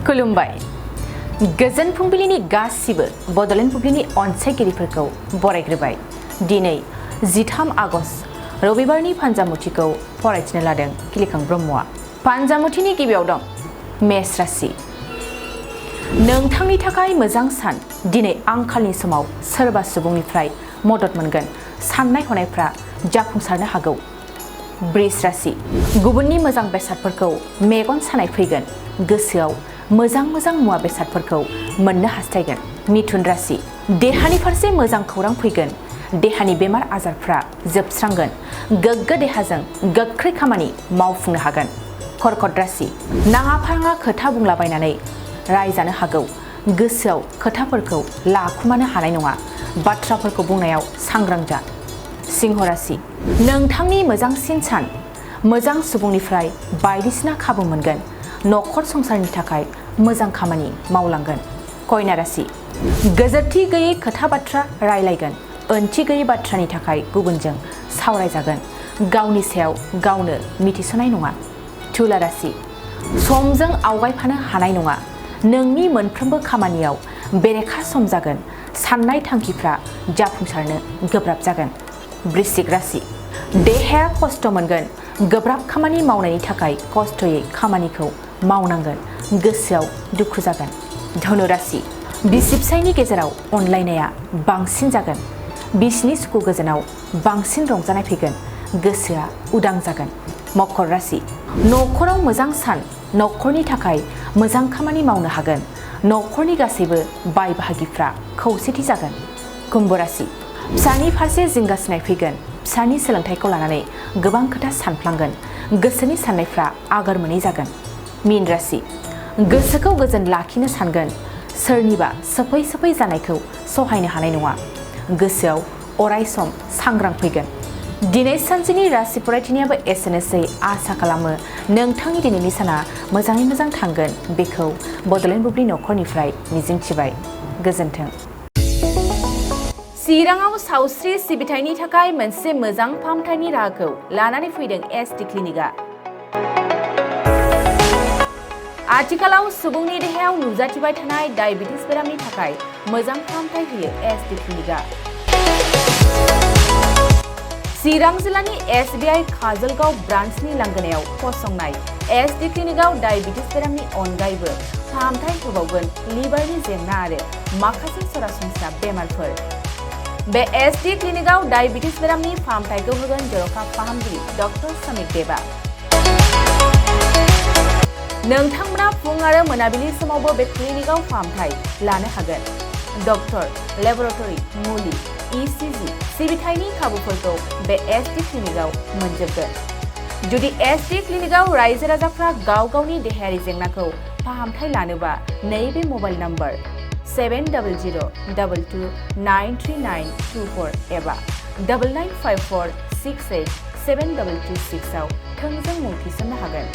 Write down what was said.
खुलुमबाय गोजोन फुंबिलिनि गासिबो बड'लेण्ड बुब्लिनि अनसायगिरिफोरखौ बरायग्रोबाय। दिनै 13 आगस्ट रबिबारनि फान्जामुथिखौ फरायथिनो लादों खिलिखां ब्रह्मआ। फान्जामुथिनि गिबियाव दं मेष राशि। नोंथांनि थाखाय मोजां सान। दिनै आंखालनि समाव सोरबा सुबुंनिफ्राय मदद मोनगोन। साननाय हनायफ्रा जाफुंसारनो हागौ। बृष राशि। गुबुननि मोजां बेसादफोरखौ मेगन सानाय फैगोन। गोसोआव मोजां मुवा बेसादफोरखौ मोननो हास्थायगोन। मिथुन राशि। देहानि फारसे मोजां खौरां फैगोन। देहानि बेमार आजारफ्रा जोबस्रांगोन। गोग्गो देहाजों गोख्रै खामानि मावफुंनो हागोन। कर्कट राशि। नाङा फाङा खोथा बुंलाबायनानै रायजानो हागौ। गोसोआव खोथाफोरखौ लाखुमानो हानाय नङा। बाथ्राफोरखौ बुंनायाव सांग्रां जा। सिंह राशि। नोंथांनि मोजांसिन सान। मोजां सुबुंनिफ्राय बायदिसिना खाबु मोनगोन। नखर संसारनि थाखाय मोजां खामानि मावलांगोन। कन्या राशि। गोजोरथि गैयै खोथा बाथ्रा रायलायगोन। ओंथि गैयै बाथ्रानि थाखाय गुबुनजों सावरायजागोन। गावनि सायाव गावनो मिथिस'नाय नङा। तुला राशि। समजों आवगायफानो हानाय नङा। नोंनि मोनफ्रोमबो खामानियाव बेरेखा सम जागोन। साननाय थांखिफ्रा जाफुंसारनो गोब्राब जागोन। वृश्चिक राशि। देहाया खस्थ' मोनगोन। गोब्राब खामानि मावनायनि थाखाय खस्थ'यै खामानिखौ मावनांगोन। गोसोआव दुखु जागोन। धनु राशि। बिसि फिसायनि गेजेराव अनलायनाया बांसिन जागोन। बिसिनि सुखु गोजोनाव बांसिन रंजानाय फैगोन। गोसोआ उदां जागोन। मकर राशि। नखराव मोजां सान। नखरनि थाखाय मोजां खामानि मावनो हागोन। नखरनि गासैबो बाय बाहागिफ्रा खौसेथि जागोन। कुम्भ राशि। फिसानि फारसे जिंगासिनाय फैगोन। फिसानि सोलोंथाइखौ लानानै गोबां खोथा सानफ्लांगोन। गोसोनि साननायफ्रा आगोर मोनै जागोन। मीन राशि। गोसोखौ गोजोन लाखिनो सानगोन। सोरनिबा सोफै जानायखौ सहायनो हानाय नङा। गोसोआव अराय सम सांग्रां फैगोन। दिनै सानसेनि राशि फरायथिनायाबो एसेनोसै। आसा खालामो नोंथांनि दिनैनि साना मोजाङै मोजां थांगोन। बेखौ बड'लेण्ड बुब्लि नखरनिफ्राय मिजिंथिबाय। गोजोन्थों। चिराङाव सावस्रि सिबिथायनि थाखाय मोनसे मोजां फाहामथायनि राहाखौ लानानै फैदों एसडि क्लिनिकआ। आथिखालाव सुबुंनि देहायाव नुजाथिबाय थानाय डायबिटिस बेरामनि थाखाय मोजां फाहामथाय होयो एसडि क्लिनिकआ। चिरां जिल्लानि एसबिआइ काजलगाव ब्रान्चनि लांगोनायाव फसंनाय एसडि क्लिनिकआव डायबिटिस बेरामनि अनगायैबो फाहामथाय होबावगोन लिभारनि जेंना आरो माखासे सरासनस्रा बेमारफोर। बे एसडि क्लिनिकआव डायबिटिस बेरामनि फाहामथायखौ होगोन जर'खा फाहामगिरि डक्टर समिक देबा। नोंथांमोना फुं आरो मोनाबिलि समावबो बे क्लिनिकआव फाहामथाय लानो हागोन। डक्टर, लेबरेटरि, मुलि, इसिजि सिबिथायनि खाबुफोरखौ बे एसडि क्लिनिकआव मोनजोबगोन। जुदि एसडि क्लिनिकआव रायजो राजाफ्रा गाव गावनि देहायारि जेंनाखौ फाहामथाय लानोबा नैबे मबाइल नम्बर 7002293924 एबा 9954687226 आव थोंजों मुं थिसननो हागोन।